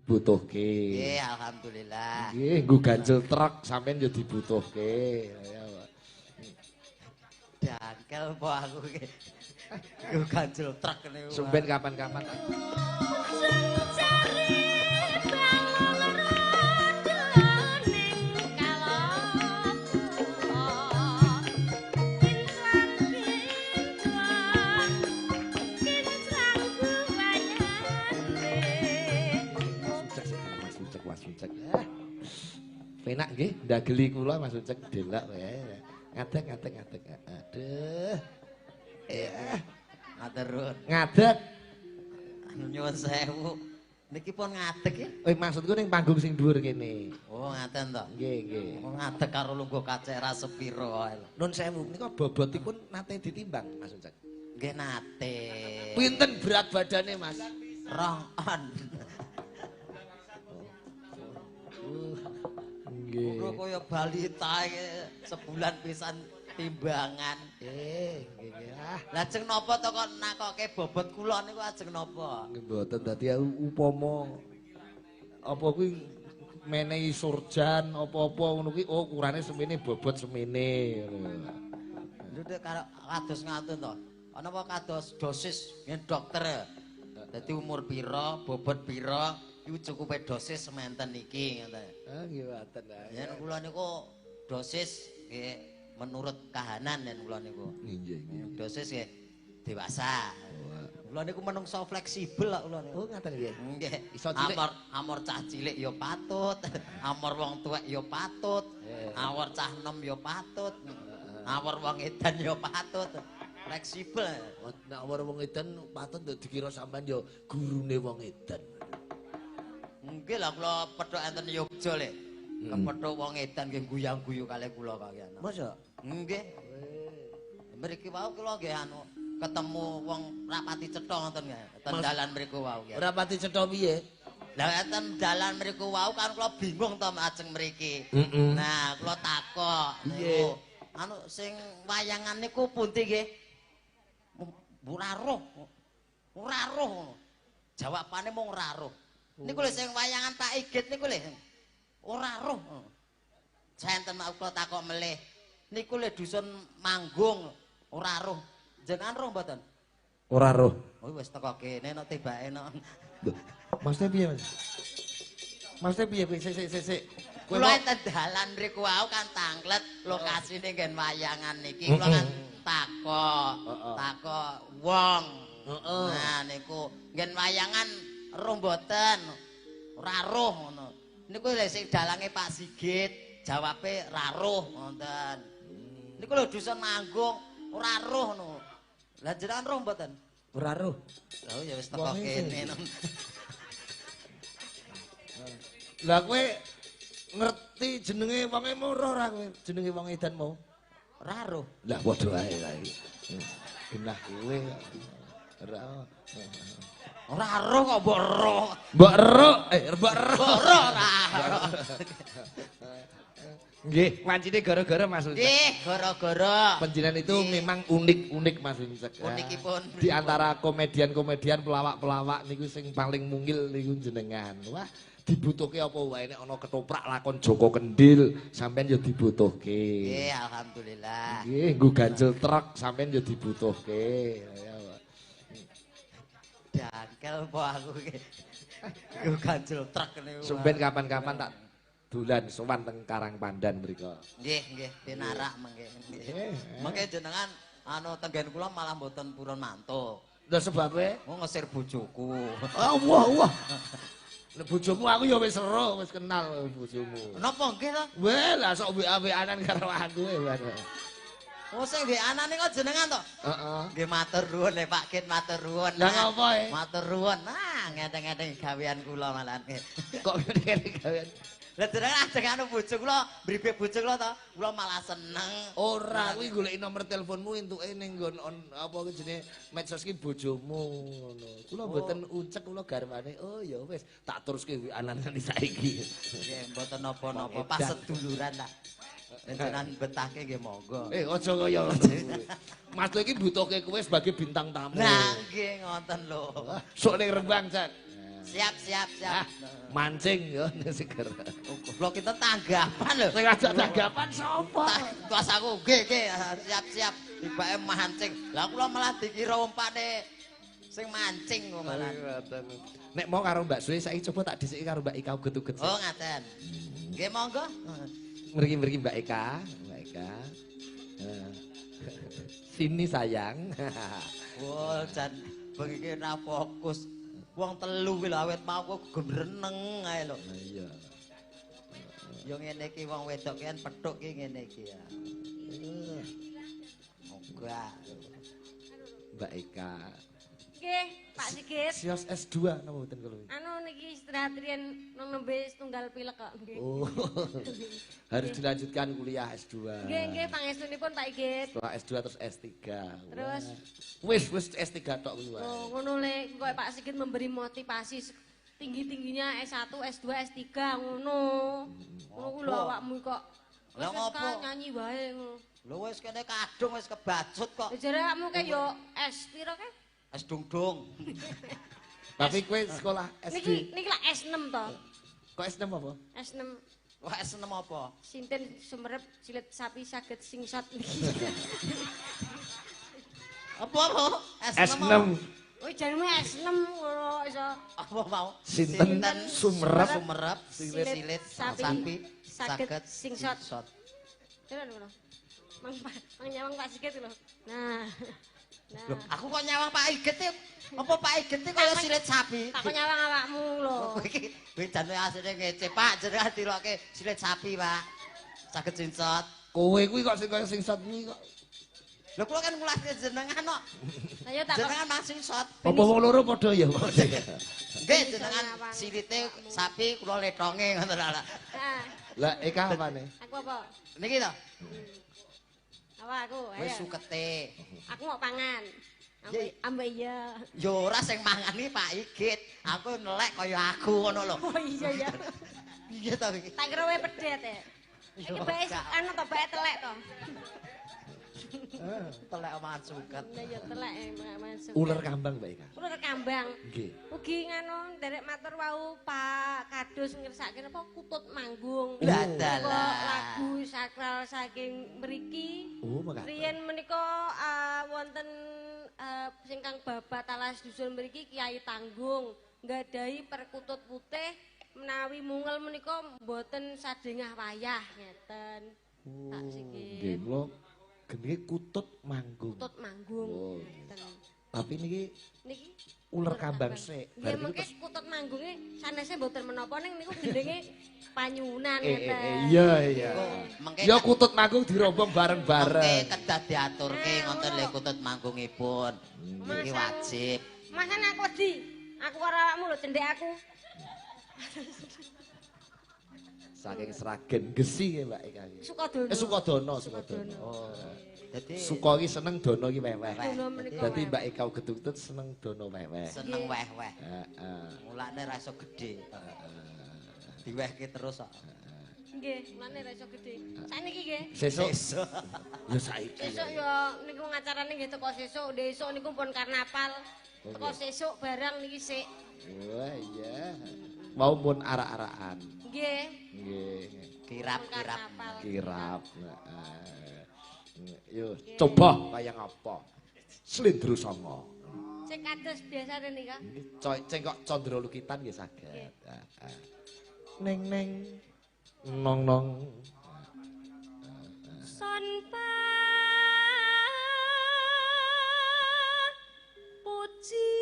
dibutuhke. Nggih, alhamdulillah. Nggih, nggo ganjel truk sampean yo dibutuhke. Ya, Pak. Dangkel po aku iki. Nggo ganjel truk niku. Sumben kapan-kapan. Penak nggih, ndageli kula Mas Ucek delok wae. Ngadeg ngadeg ngadeg. Aduh. Matur nuwun. Ngadeg. Nyuwun sewu. Niki pun ngadeg iki. Maksudku ning panggung sing dhuwur kene. Oh, ngaten to. Nggih, nggih. Oh, ngadeg karo lungguh kacek ra sepiro ae lho. Nun sewu menika bobotipun nate ditimbang Mas Ucek. Nggih nate. Pinten berat badane, Mas? 2 on. Nggih. Kula kaya balita iki sebulan pisan timbangan. Nggih, nggih. Ah. Lajeng napa to kok nakoke bobot kula niku ajeng napa? Nggih mboten dadi upama apa kuwi menehi surjan apa-apa ngono kuwi oh ukurane semene bobot semene ngono. Lho nek karo kados ngaten to. Ana apa kados dosis ngen dokter. Dadi umur pira, bobot pira, iku cukupe dosis sementen iki ngoten. Ah nggih ngoten. Yen kula niku dosis nggih menurut kahanan yen kula niku. Nggih nggih. Dosis nggih dewasa. Kula niku menungso fleksibel kok kula niku. Oh ngaten nggih. Nggih. Iso cilik. Amor cah cilik ya patut, amor wong tuwek ya patut, awor cah enom ya patut, awor wong edan ya patut. Fleksibel. Nek awor wong edan patut dikira sampean ya gurune wong edan. Nggih lah kula pethuk enten Yogya le. Kepethuk wong edan nggih guyang-guyu kalih kula kaliyan. Masa? Nggih. Mriki wau kula nggih anu ketemu wong rapati cetha ngoten nggih. Ten dalan mriku wau nggih. Rapati cetha piye? Lah enten dalan mriku wau kan kula bingung to ajeng mriki. Nah, kula takok niku anu sing wayangan niku pundi nggih? Ora roh. Ora roh. Jawabane mung ora roh. Niku lho sing wayangan Pak Igit niku lho. Ora roh. Saenten mak kula takok melih. Niku lho dusun Manggung ora roh. Jenengan roh mboten? Ora roh. Oh wis teko kene nek tibake nek. Maksudnya piye, Mas? Maksudnya piye kowe? Sik sik sik. Kula enten dalan mriku wau kan tanglet lokasine nggen wayangan niki. Kula kan takok, takok wong. Nah niku nggen wayangan roh mboten. Ora roh ngono. Niku lho sing dalange Pak Sigit, jawabe ra roh ngoten. Niku lho dusun Manggung ora roh ngono. Lah jenengan roh mboten? Ora roh. Lah ya wis teko kene. Lah kowe ngerti jenenge wonge mau roh ora kowe? Jenenge wong edan mau? Ora roh. Lah padha ae lah iki. Genah kowe. Ora. Ora roh kok mbok roh. Mbok roh, mbok roh ora. Nggih, wancine gara-gara Mas Ucek. Nggih, gara-gara. Panjenengan itu memang unik-unik Mas Ucek. Unikipun. Di antara komedian-komedian, pelawak-pelawak niku sing paling mungil niku jenengan. Wah, dibutuhke apa wae nek ana ketoprak lakon Joko Kendil, sampean ya dibutuhke. Nggih, alhamdulillah. Nggih, nggo ganjel truk sampean ya dibutuhke. Ya, Pak. Dangkel po aku iki. Nggo ganjel truk niku. Sumben kapan-kapan tak dolan sowan teng Karang Pandan mriku. Nggih, nggih, pinarak mengke. Mengke jenengan anu tenggen kula malah mboten purun mantuk. Lha sebabe? Wong ngesir bojoku. Allah, Allah. Lha bojomu aku ya wis ero, wis kenal bojomu. Napa nggih to? Weh, lah sok WA-WA-an karo aku e. Oh sing WA-an kok jenengan to? Heeh. Nggih matur nuwun le Pak Kit, matur nuwun. Lah ngopo e? Matur nuwun. Nah, ngenteng-ngenteng gawean kula malahan. Kok ngene gawean? Lah jenengan ajeng anu bojo kula, mribe bojo kula to, kula malah seneng. Ora, kuwi goleki nomor teleponmu entuke ning nggon apa kuwi jenenge medsos ki bojomu ngono. Kula mboten ucek kula garwane. Oh ya wis, tak teruske WA-an saiki. Nggih, mboten napa-napa, pas seduluran lah. Jenengan betahke nggih monggo. Aja kaya ngono. Mas iki butuhke kowe sebagai bintang tamu. Lah nggih ngoten lho. Sok ning Rembang, Cak. Siap, siap, siap. Mancing ya seger. Goblok kita tanggapan lho. Sing ajak tanggapan sapa? Tuas aku nggih, nggih, siap, siap. Tibake mancing. Lah kula malah dikira umpane sing mancing kok malah. Nek mau karo Mbak Suwe saiki coba tak dhisiki karo Mbak Eka uget-uget. Oh, ngaten. Nggih, monggo. Mriki-mriki Mbak Eka, Mbak Eka. Sini sayang. Wah, jan bengi iki ora fokus. Wong telu kuwi lho awet mau kok gemreneng ae lho. Iya. Ya ngene iki wong wedok ki kan petuk ki ngene iki ya. Moga. Mbak Eka. Nggih, Pak Sigit. Sios S2 napa mboten kula? Anu niki istirahat riyen nang nembe setunggal pilek kok nggih. Oh. Harus dilanjutkan kuliah S2. Nggih, nggih pangestunipun Pak Sigit. Setelah S2 terus S3. Terus wis wis S3 tok kuwi wae. Oh, ngono le kok Pak Sigit memberi motivasi tinggi-tingginya S1, S2, S3 ngono. Ngono ku lho awakmu kok. Lah ngopo? Nyanyi wae ngono. Lho wis kene kadung wis kebacut kok. Lah jare awakmu ke yo S piro ke? S dung-dung. Tapi kowe sekolah SD. Niki niki lak S6 to. Kok S6 apa? S6. Wah, S6 apa? Sinten sumerep silit sapi saged singsot niki. Apa apa? S6. Oh, jaremu S6 ngono iso. Apa mau? Sinten sumerep sumerep silit sapi saged singsot. Tenan ngono. Mang mang nyawang Pak Sigit lho. Nah. Nah. Loh, aku kok nyawang Pak Iget e. Apa Pak Iget e kaya silit sapi? Tak kok nyawang awakmu lho. Kowe iki kowe jane asline ngece, Pak, jenengan diroke silit sapi, Pak. Saged singsot. Kowe kuwi kok sing kaya singsot kuwi kok. Lho kula kan ngulahke jenengan kok. Lah ya tak jenengan mang singsot. Apa wong loro padha ya, Pak? Nggih, jenengan silite sapi kula letonge ngoten lho. Lah Eka apane? Aku apa? Niki to. Apa aku? Wis sukete. Aku mau pangan. Ambek iya. Ya ora sing mangan iki Pak Igit. Aku nelek kaya aku ngono lho. Oh iya ya. Piye to iki? Tak kira wae pedet e. Iki bae anu to bae telek to. Telek mangan suket. Lah ya telek mangan suket. Uler kambang Mbak Eka. Uler kambang. Nggih. Ugi nganu nderek matur wau Pak Kadus ngersake napa kutut manggung. Lah dalah. Lagu sakral saking mriki. Oh, mekaten. Riyen menika wonten singkang babat alas dusun mriki Kiai Tanggung nggadahi perkutut putih menawi mungel menika mboten sadengah wayah ngeten. Pak Sigit. Nggih, kula jenenge kutut manggung. Kutut manggung. Oh. Ngeten. Tapi niki niki uler kambang sik. Nggih, mengke kutut manggunge sanese mboten menapa ning niku gendenge panyuwunan ngeten. Iya, iya. Ya kutut manggung dirombong bareng-bareng. Mengke kedah diaturke ngoten lho kutut manggungipun. Niki wajib. Masan aku wedi. Aku karo awakmu lho cendhek aku. Saking Sragen Gesi nggih Mbak Eka iki. Sukodono. Sukodono, Sukodono. Oh. Dadi Suko iki seneng dono iki weweh. Dadi Mbak Eka uget-uget seneng dono weweh. Seneng weh-weh. Heeh. Mulane ra iso gedhe. Diwehke terus kok. Nggih, mulane ra iso gedhe. Sakniki nggih. Sesuk. Ya saiki. Sesuk ya niku ngacarane nggih teko sesuk, ndesuk niku pun karnaval. Teko sesuk barang niki sik. Wah iya. Mau pun arak-arakan. Nggih. Nggih. Kirap-kirap. Kirap. Heeh. Yo, coba kaya ngapa? Slendro Sanga. Sing kados biasane nika. Nggih, kok Candra Lukitan nggih saged. Heeh. Neng neng nong nong. Sonpa puji.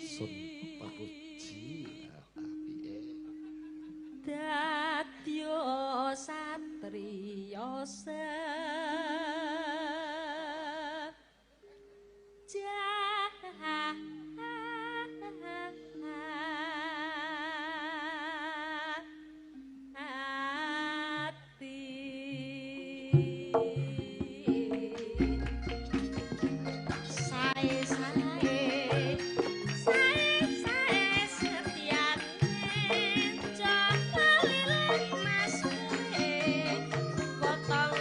Sun papuji apike. Dadya satriya sejati. Sae sae sae sae setyane jaka lilit mas kuwe potong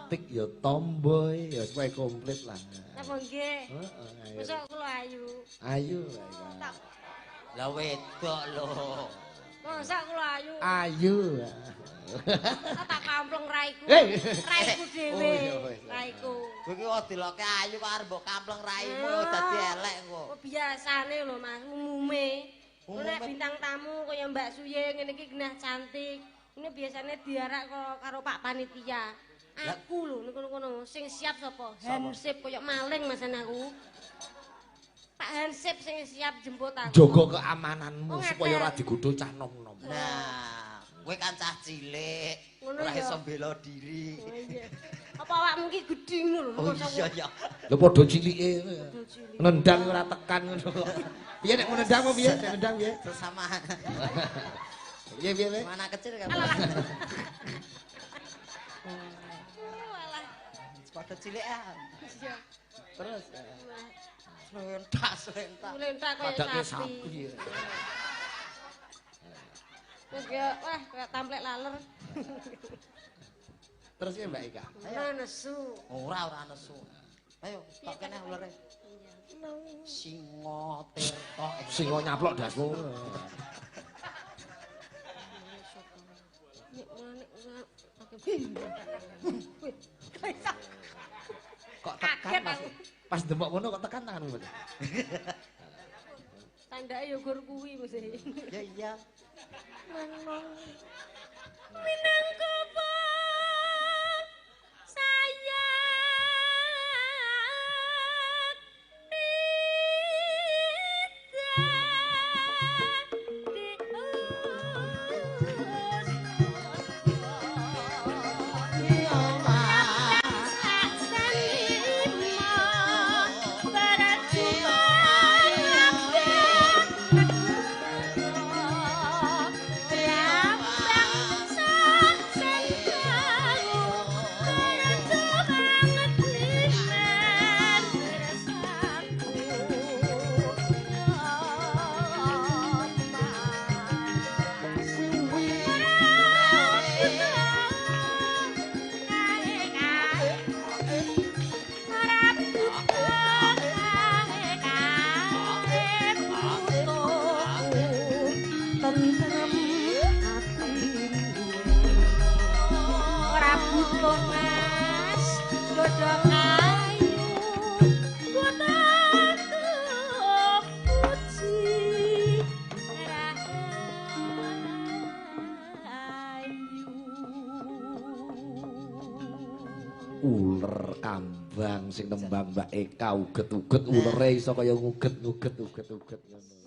Cantik ya tomboy, ya supaya komplit lah. Napa nggih? Heeh. Mosok kula ayu. Ayu. Lah wedok lho. Mosok kula ayu. Ayu. Tak kampleng raiku. Raiku dhewe. Raiku. Kowe iki kok diloke ayu kok arep mbok kampleng raimu dadi elek kok. Oh biasane lho Mas, umume. Nek bintang tamu kaya Mbak Suye ngene iki genah cantik. Ini biasanya diarak karo Pak Panitia. Aku lho niku kono sing siap sapa? Hansip kaya maling Mas aku. Pak Hansip sing siap jemput aku. Jaga keamananmu supaya ora digodho cah nom-nom. Nah, kowe kan cah cilik, ora iso bela diri. Oh iya. Apa awakmu ki gedhi ngono lho? Oh iya ya. Lho padha cilike. Nendang ora tekan ngono kok. Piye nek nendang apa piye? Nek nendang piye? Sesama. Piye piye piye? Anak kecil kan. Alah. Padha cilik ah. Iya. Terus Slentak, slentak. Slentak kaya sapi. Terus kaya wah kaya tamplek laler. Terus ya Mbak Eka. Ora nesu. Ora ora nesu. Ayo, tok kene ulere. Singa tirta. Singa nyaplok dasmu. Kok tekan Mas? Pas demok ngono kok tekan tanganmu, Mas? Tandake ya gur kuwi mesti. Ya iya. Minangka sayang Uler kambang sing nembang Mbak Eka uget-uget ulere iso kaya nguget-nguget uget-uget ngono.